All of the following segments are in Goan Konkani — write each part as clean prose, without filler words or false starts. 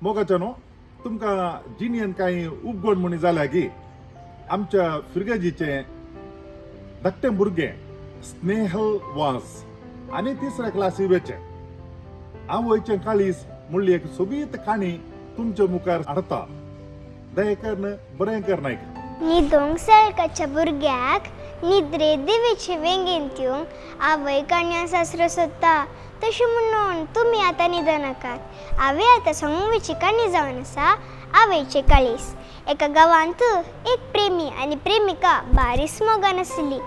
मोगाच्या न्हू, तुमकां जिणेन कांय उपगण म्हणी जाल्या की आमच्या फिर्गजीचें धाकटें भुरगें स्नेहल वास आनी तिसऱ्या क्लासी वेचें आवयचें काळीज म्हणली एक सोबीत काणी तुमच्या मुखार हाडता. दया करून बरें कर नायक. न्हिदोंक सारकाच्या भुरग्याक न्हिद्रे देवीचे वेंगेंत येवंक आवय काणयो सासरो सोदता. तशें म्हणून तुमी आतां न्हिदनाकात. हांवें आतां सांगूंक वयची काणी जावन आसा आवयचें काळीज. एका गांवांत एक प्रेमी आनी प्रेमिका बारीस मोगान आसली.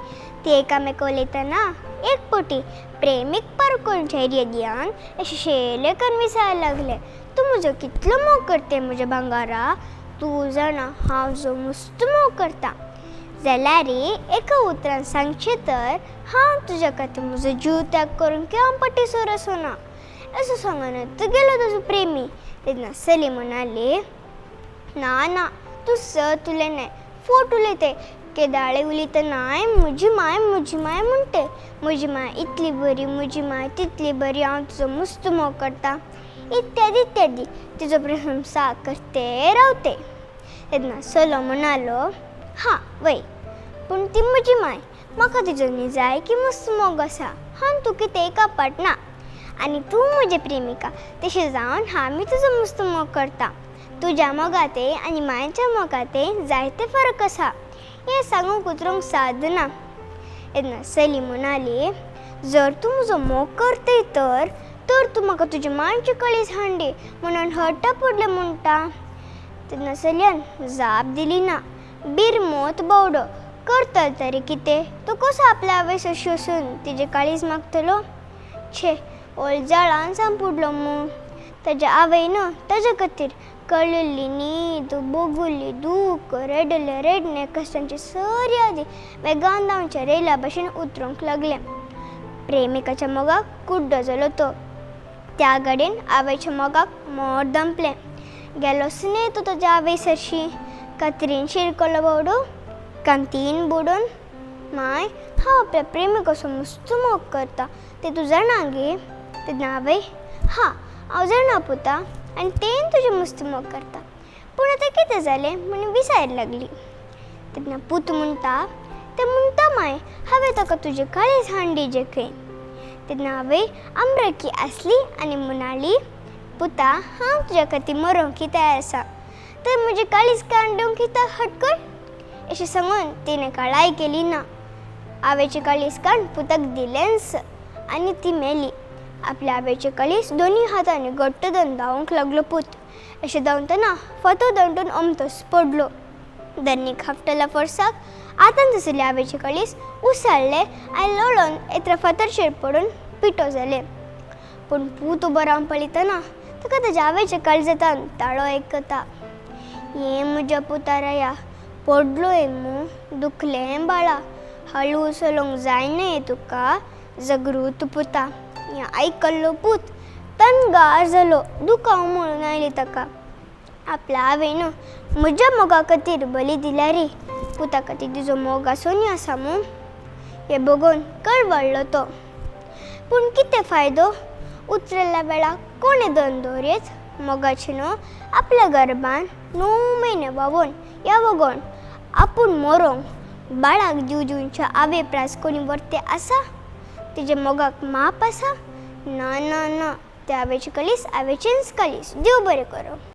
ती एकामेका उलयतना एक पटी प्रेमीक पारकोळच्या एरियदियान अशें शेले करून विचारपाक लागलें, तूं म्हजो कितलो मोग करते म्हज्या भांगारा? तूं जाणा हांव जो मस्त मोग करता. जाल्यार एका उतरान सांगचें तर हांव तुज्या खातीर म्हजो जीव त्याग करूंक केन्ना पटीसर आसना. असो सांगून तो गेलो ताजो प्रेमी. तेन्ना चली म्हणाली, ना ना, तूं सत उलयनाय, फोट उलयताय. केदाळे उलयतनाय म्हजी माय म्हजी माय म्हणटे, म्हजी माय इतली बरी, म्हजी माय तितली बरी, हांव तुजो मस्त मोग करता, इत्यादी इत्यादी तिजो प्रशंसा करते रावते. तेन्ना चलो म्हणालो, हां वय, पूण ती म्हजी माय, म्हाका तिजो निजाय की मस्त मोग आसा, हांव तुका कितेंय कपट ना, आनी तूं म्हजें प्रेमिका, तशें जावन हांव तुजो मस्त मोग करता. तुज्या मोगाते आनी मायच्या मोगाते जायते फरक आसा, हें सांगूंक उतरूंक साद ना. तेन्ना चली म्हणाली, जर तूं म्हजो मोग करतय तर तूं म्हाका तुजे मांयचे कळीज हांडी म्हणून हट्ट पडलें म्हणटा. तेन्ना चलयान जाप दिली ना. बिरमोत बावडो करतलो तरी कितें? तो कसो आपल्या आवय सरशी वचून तिजें काळीज मागतलो? छे, ओलजाळान सांपुडलो मू. ताज्या आवयन ताज्या खातीर कळिल्ली न्हीद, भोगुल्ली दूख, रडले रडणे, कश्टांची सरी यादी वेगान धांवच्या रेला भशेन उतरूंक लागलें. प्रेमिकाच्या मोगाक कुड्डो जालो तो. त्या गाडयेन आवयच्या मोगाक मोर दंपलें. गेलोच न्ही तो ताज्या आवय सरशी. कातरीन शिरकलो बावडो, कांतीन बुडून, माय हांव आपल्या प्रेमिकाचो मस्त मोग करता तें तूं जाणा गे? तेन्ना आवय, हां हांव जाणा पुता, आनी तें तुजें मस्त मोग करता, पूण आतां कितें जालें म्हणून विसायला लागली. तेन्ना पूत म्हणटा, तें म्हणटा माय हांवें ताका तुजें काळीज हांडी जे खंय. तेन्ना आवय आमरकी आसली आनी म्हणाली, पुता हांव तुज्या खातीर मरोंक तयार आसा, तर म्हजें काळीज काडून दिवंक कित्याक हटकर? अशें सांगून तिणें काळाय केली ना. आवयचें काळीज काडून पुताक दिलेंच आनी ती मेली. आपल्या आवयचें काळीज दोनूय हातांनी घट्ट धरून धांवंक लागलो पूत. अशें धांवतना फातर दंटून अमतोच पडलो. धरणीक हापटल्या फोर्साक आतां आशिल्लें आवयचें काळीज उसळ्ळें आनी लोळोन एत्रा फातरचेर पडून पिठो जालें. पूण पूत उबो रावन पळयतना ताका ताज्या आवयच्या काळजांत ताळो आयकता, हें म्हज्या पुताराया, पडलोय मू, दुखलें बाळा, हळू चलोवंक जायना हें तुका, जगरूत पुता. हें आयकल्लो पूत तनगार जालो, दुकां उमळून आयली ताका. आपल्या आवयन म्हज्या मोगा खातीर बली दिल्या रे, पुता खातीर तिजो मोग आसोनी आसा मू, हें बगोवन कळवळ्ळो तो. पूण कितें फायदो? उतरल्या वेळा कोणें धरून दवरीत मोगाचें न्हू आपल्या गर्भान 9 म्हयने व्हांवोवन या वगोवन आपूण मरोंक बाळाक जीव दिवच्या आवय प्रास कोणी व्हरतें आसा? तिज्या मोगाक माप आसा? ना ना ना, त्या आवयचें काळीज आवयचेंच काळीज. देव बरें करूं.